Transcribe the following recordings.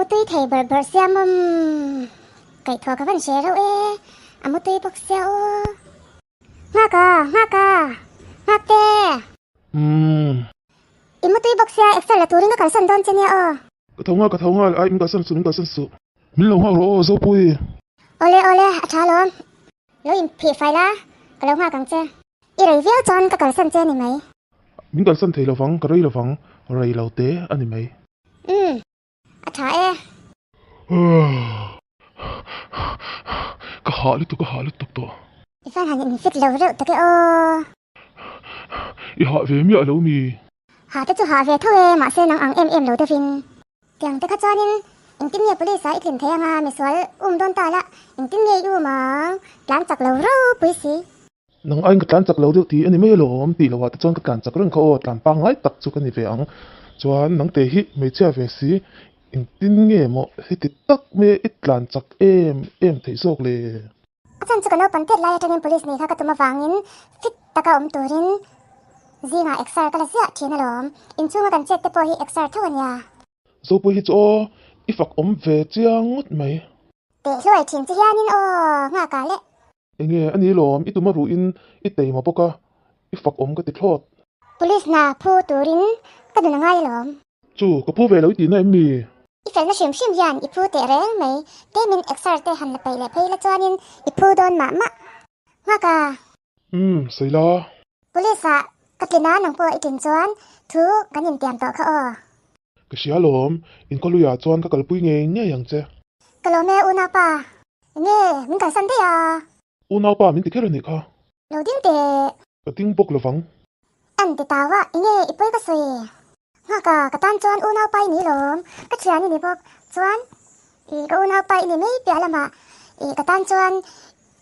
Mutui thei bawrh bawrh sia mawm. Kaihthawh ka van hre reuh e, a mutui bawk sia aw. Nghak a, nghak a, nghak te. Umm. I mutui bawk sia exer la turin ka kalsan dawn che nia aw. Ka tho nghal, ka tho nghal, ai min kalsan suh, min kalsan suh. Min lo nghak rawh aw Zopui. Awle awle, a tha alawm. Lo inphih fai la, ka lo nghak ang che. I rei viau chuan ka kalsan che ni mai. Min kalsan thei lovang, ka rei lovang, rei lo te a ni mai. Umm, a tha e. Ka hah lutuk, ka hah lutuk tawh. I fan han infit lo reuh tak e aw. I hah ve miah lo mi? Hah te chu hah ve tho e, mahse nang ang em em lo deuhin. Tiang te kha chuanin engtin nge police ah i tlin thei anga misual um dawn ta la, engtin nge i um ang? Tlan chak lo ropui si. Nang aiin ka tlan chak lo deuh tih a ni mai alawm tih loh ah te chuan ka tlan chak reng kha aw, tlan pangngai tak chu ka ni ve ang. Chuan nangte hi hmeichhia ve si, engtin nge maw heti tak mai i tlan chak em em theih zawk le? A chhan chu ka naupang tet lai atangin police nei kha ka tum avangin fit taka awm turin zingah exer ka la ziah thin alawm. Inchhunga kan chet te pawh hi exer tho a nia. Zopui hi chu aw, i fak awm ve chiang ngawt mai. Teh hluai thin chu hianin aw nghak ah le. Enge a ni lawm, i tum a ruhin i teima bawk a, i fak awm ka ti thlawt. Police hna phu turin ka nun a ngai alawm. Chu, ka phu ve lo i tihna em mi? I felna hrim hrim hian i phu teh reng mai, tlemin exer te han la peih leh phei la chuanin i phu dawn mah mah. Nghak a. Umm, sawi la. Police ah ka tlin a, nang pawh i tlin chuan thu kan intiam tawh kha aw. Ka hria alawm, inkhawluiah chuan ka kalpui ngei ngei ang che. Ka lawm e unaupa. Enge, min kalsan daih a. Unaupa min ti kher a nih kha. Lo ding teh. Ka ding bawk lovang. An ti tau a, enge i pawi ka sawi? Nghak a, ka tan chuan unaupa i ni lawm, ka thian i ni bawk. Chuan, i ka unaupa i ni mai piah lamah i ka tan chuan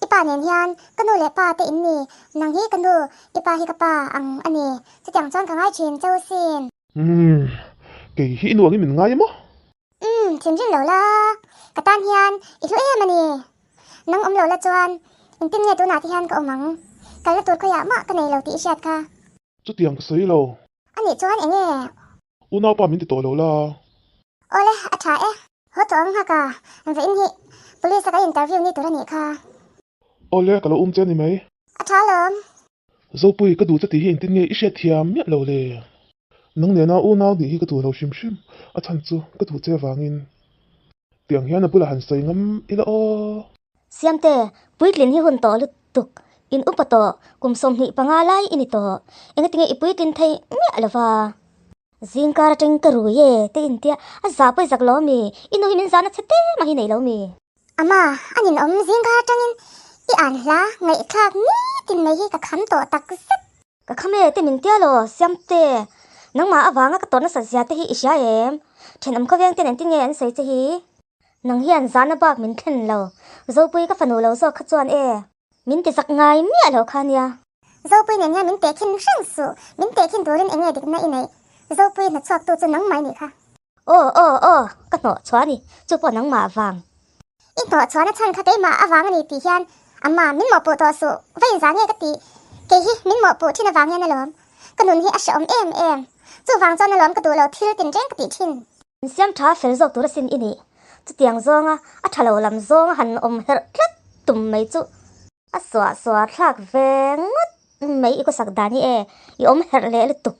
i pa nen hian ka nu leh pa te in ni, nang hi ka nu, i pa hi ka pa ang a ni. Chutiang chuan ka ngai thin cheu sin. Umm, kei hi i nu angin min ngai emaw? Umm, thinrim lo la, ka tan hian i hlu em a ni. Nang awm lo la chuan engtin nge tunah te hian ka awm ang? Kalna tur khawiah mah ka nei lo tih i hriat kha. Chutiang ka sawi lo. A nih chuan eng nge? Unaupa min ti tawh lo la. Awle, a tha e. Haw tawh ang nghak a, va in hi police a ka interview ni tur a nih kha. Awle, ka lo um che a ni mai. A tha alawm. Zopui, ka duh che tih hi engtin nge i hriat thiam miah lo le? Nang nena unau nih hi ka duh lo hrim hrim, a chhan chu ka duh che avangin. Tiang hian a bulah han sawi ngam ila aw. Siamte, puitlin hi hun tawh lutuk, in upa tawh, kum 25 lai i ni tawh, engatinge i puitlin thei miah lova? Zingkar atangin ka rui e, te intia, a zah pawh i zak lo ami? I nu hi min zahna chhe te mah hi nei lo mi? Ama, a ninawm zingkar atangin i an hla ngaihthlak nitin mai hi ka kham tawh tak zet. Ka kham e, te min tia lo, Siamte. Nangmah avanga ka tawrh nasat zia te hi i hria em? Thenawm khawveng ten engtin nge an sawi che hi? Nang hian zahna bak min thlen lo. Zopui ka fanu lo zawk kha chuan e. Min ti zak ngai miah lo kha nia. Zopui nen hian min tehkhin hreng suh. Min tehkhin turin enge dikna i neih? Zopui hnachhuaktu chu nangmah i nih kha. Aw aw aw, ka hnawh chhuah a ni. Chu pawh nangmah avang. I hnawh chhuahna chhan kha keimah avang a ni tih hian amma min mawhpuh tawh suh. Va inzah nge ka tih? Kei hi min mawhpuh thin avang hian alawm. Ka nun hi a hrehawm em em. Chuvang chuan alawm ka duh lo thil tinreng ka tih thin. Insiam tha fel zawk tur asin i nih. Chutiang zawnga a tha lo lam zawnga han awm herh tlat tum mai chu a suah suah thlak ve ngawt mai i kawsak dan hi e, i awm herh leh lutuk.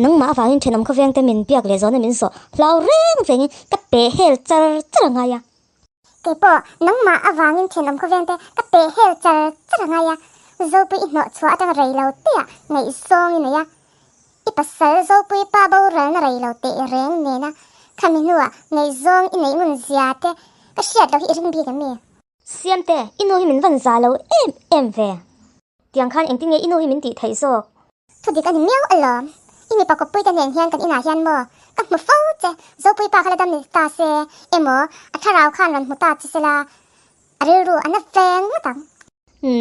Nangmah avangin thenawm khawveng te min biak leh zawna min zawh hlau reng rengin ka peh hel char char a ngai a. Keipawh nangmah avangin thenawm khawveng te ka peh hel char char a ngai a, Zopui i hnawh chhuah atang rei lo teah ngaihzawng i nei a, i pasal Zopui pa boralna rei lo teh reng nena khami hnuah ngaihzawng i neih ngun zia te ka hriat loh hi i ring bik em mi? Siamte, i nu hi min van za lo em em ve. Tiang khan engtin nge i nu hi min tih theih zawk? Thu dik a ni miau alawm. I mipa kawppui te nen hian kan inah hian maw ka hmu fo che, Zopui pa kha la dam ni ta se emaw a thlarau khan rawn hmu ta che sela a rilru a na veng ngawt ang.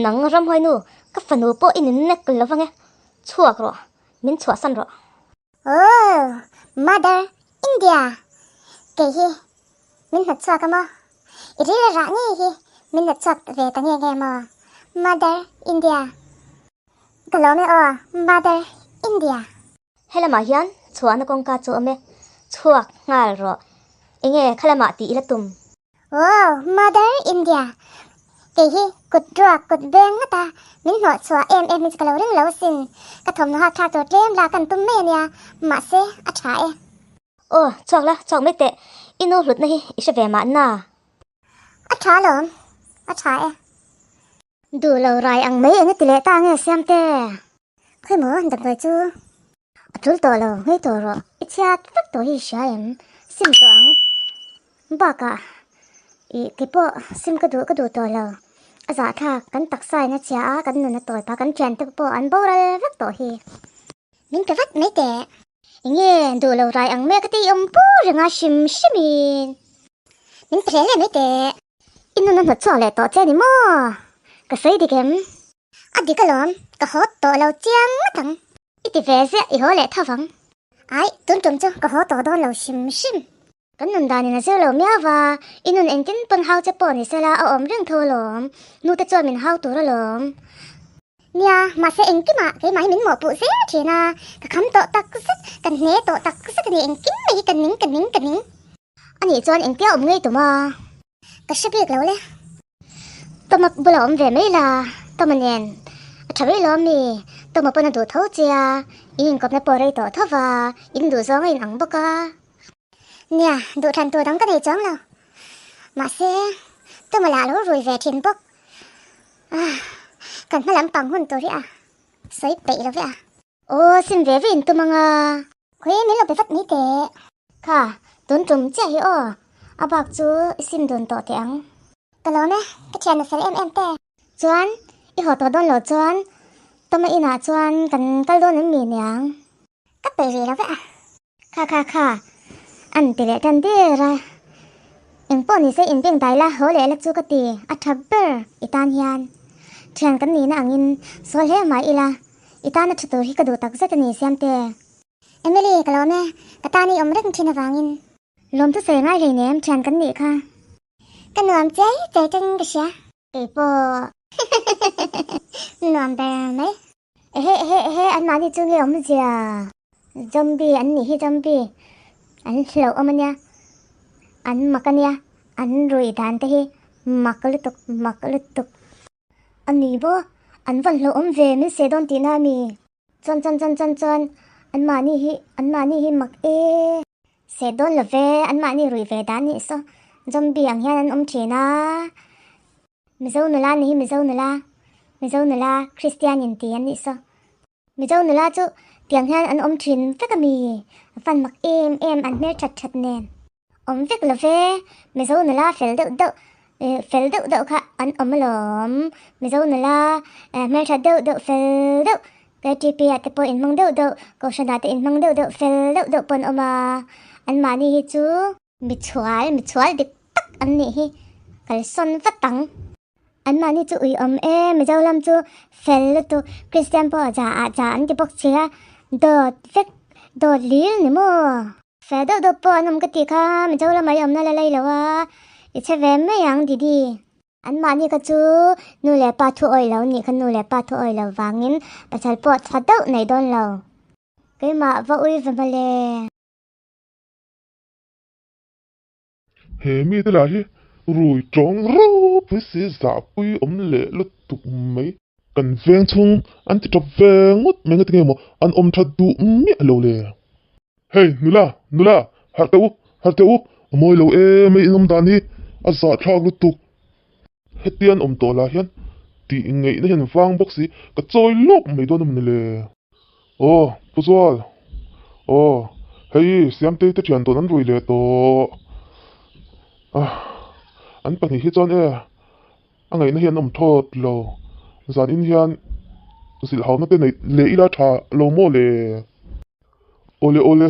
Nang ramhuai nu, ka fanu pawh i nin nek lo vang e, chhuak rawh, min chhuahsan rawh. Oh! Mother India! Kei hi min hnawt chhuak a maw? I ril rah ngei hi min hnawt chhuak ve ta nge nge maw? Mother India! Ka lawm e aw, Mother India! Helamah hian chhuahna kawngka chu awm e, chhuak nghal rawh. Enge khalamah tih ila tum? Wow, Mother India! Kei hi kut ruak kut beng ngata min hnawh chhuah em em hi chu ka lo ring lo asin. Ka thawmhnaw hak thlak tur tlem la kan tum mai ania, mahse a tha e. Aw, chhuak la, chhuak mai teh. I nu hlutna hi i hre ve mahna. A tha alawm, a tha e. Duh lo rai ang mai eng ti leh ta nge Siamte? Khawi maw damdawi chu a tul tawh lo, ngei tawh rawh. I chhiat vek tawh hi i hria em? Sim tawh ang. Bakah ih kei pawh sim ka duh ka duh tawh lo. A zahthlak kan taksa in a chhia a, kan nun a tawi phah, kan thiante pawh an boral vek tawh hi. Min pe vat mai teh. Enge duh lo rai ang mek a tih awm pur reng a hrim hrimin. Min pe hle hle mai teh. I nun a hnawt chhuak leh tawh che ni maw? Ka sawi dik em? A dik alawm, ka haw tawh lo chiang ngawt ang. I ti ve ziah, i haw leh tho vang. Ai, tun tum chu ka haw tawh dawn lo hrim hrim. Kan nun danin a zir lo miau va, i nun engtin pawn hau che pawh ni sela a awm reng tho alawm, nu te chuan min hau tur alawm. Nia, mahse engkimah keimah hi min mawhpuh zel thin a, ka kham tawh tak zet, ka hne tawh tak zet a ni, engkim mai hi ka ning ka ning ka ning. Anih chuan engtia awm ngei tum a? Ka hre bik lo le. Tawma bula awm ve mai la, Tawma nen a tha mai lo ami? Tawma pawn a duh tho che a, in inkawpna pawh rei tawh tho va, in duh zawng a in ang bawk a. Nia, duh thlan tur dang ka nei chuang lo. Mahse, Tawma lah lo rui ve thin bawk. Ah, kan hma lam pang hun tur hi a sawi peih lo ve a. Aw, sim ve ve in tum ang a. Khawi min lo pe vat mai teh. Kha, tun tum chiah hi aw. A bak chu i sim dun tawh teh ang. Ka lawm e, ka thian a fel em em te. Chuan, i haw tawh dawn loh chuan Tawma inah chuan kan kal dawn em mi niang? Ka peih rih lo ve a. Kha kha kha, an ti leh tan der a. Engpawh nise inbeng dai la haw leh la chu ka ti, a tha ber i tan hian. Thian kan nihna angin sawl hle mai ila, i tana tha tur hi ka duh tak zet a ni Siamte. Emily, ka lawm e, ka tan i awm reng thin avangin. Lawm chu sawi ngai hleinem thian kan nih kha. Ka nuam chiai chiai tangin ka hria. Keipawh. Nuam ber mai. Ehe ehe ehe an mahni chu nge awmzia zombie an nih hi zombie an hlauh awm ania an mak ania an ruih dan te hi mak lutuk mak lutuk a ni maw an vawn hlauh awm ve min seh dawn tihna a mi chuan chuan chuan chuan chuan an mahni hi an mahni hi mak e seh dawn lo ve an mahni ruih ve dan nih saw zombie ang hian an awm thin a. Mizo nula ni hi Mizo nula, Mizo nula Kristian in ti an nih saw. Mizo nula chu tiang hian an awm thin vek a mi, a fan mak em em an hmel that that nen. Awm vek lo ve, Mizo nula fel deuh deuh fel deuh deuh kha an awm alawm. Mizo nula hmel that deuh deuh fel deuh KTP ah te pawh inhmang deuh deuh, Kohhran ah te inhmang deuh deuh fel deuh deuh pawh an awm a, anmahni hi chu. Michhual, michhual dik tak an nih hi kalsawn vat ang. An mahni chu ui awm e, Mizo lam chu fel lutuk, Kristian pawh ja ah ja an ti bawk si a, dawt vek, dawt lil ni maw? Fel deuh deuh pawh an awm ka tih kha, Mizo lamah i awmna la lei lo a, i chhe ve mai ang Didi. An mahni kha chu nu leh pa thu awih lo nih kha nu leh pa thu awih lo vangin pasal pawh tha deuh nei dawn lo. Keimah va ui ve mawle. He mite lah hi rui tawng ropui si zahpui awm leh lutuk mai. Kan veng chhung an ti tawp ve ngawt mai nga tinge maw an awm that duh miah lo le. Hey nula nula harh teh u harh teh u a mawi lo em ei inawm dan hi a zahthlak lutuk. Hetian awm tawh lah hian tih ngaihna hian vang bawk si ka chawi lawk mai dawn a mawni le. Aw Pu Zual aw hei Siamtei te thian tawn an rui leh tawh a an pahnih hi chuan e a ngaihna hi an awm thawt lo zan in hian zilh hauna te neih leh ila tha lo maw le awle awle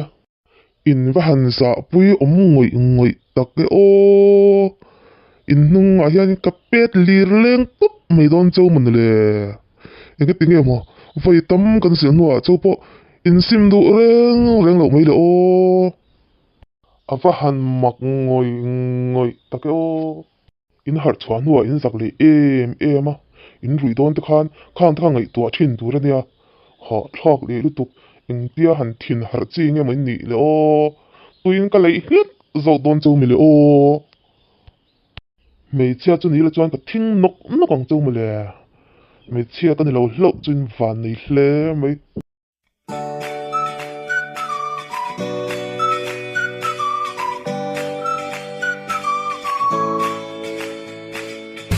in va han zahpui awm ngawih ngawih tak e aw in hnungah hian ka pet lir leng pup mai dawn cheu maw ni le. Engati nge maw vawi tam kan zilh hnuah chu pawh insim duh reng reng loh mai le aw. A va han mak ngawih ngawih tak e aw. In harh chhuah hnuah in zak leh em em a, in ruih dawn te khan khang te kha ngaihtuah thin tur a nia. Hahthlak leh lutuk engtia han thin harh chi nge maw in nih le aw. Tuiin ka leih nghek zawk dawn cheu mile aw. Hmeichhia chu ni ila chuan ka thing nawk nawk ang cheu mawle. Hmeichhia ka ni lo hlauh chu in van nei hle mai.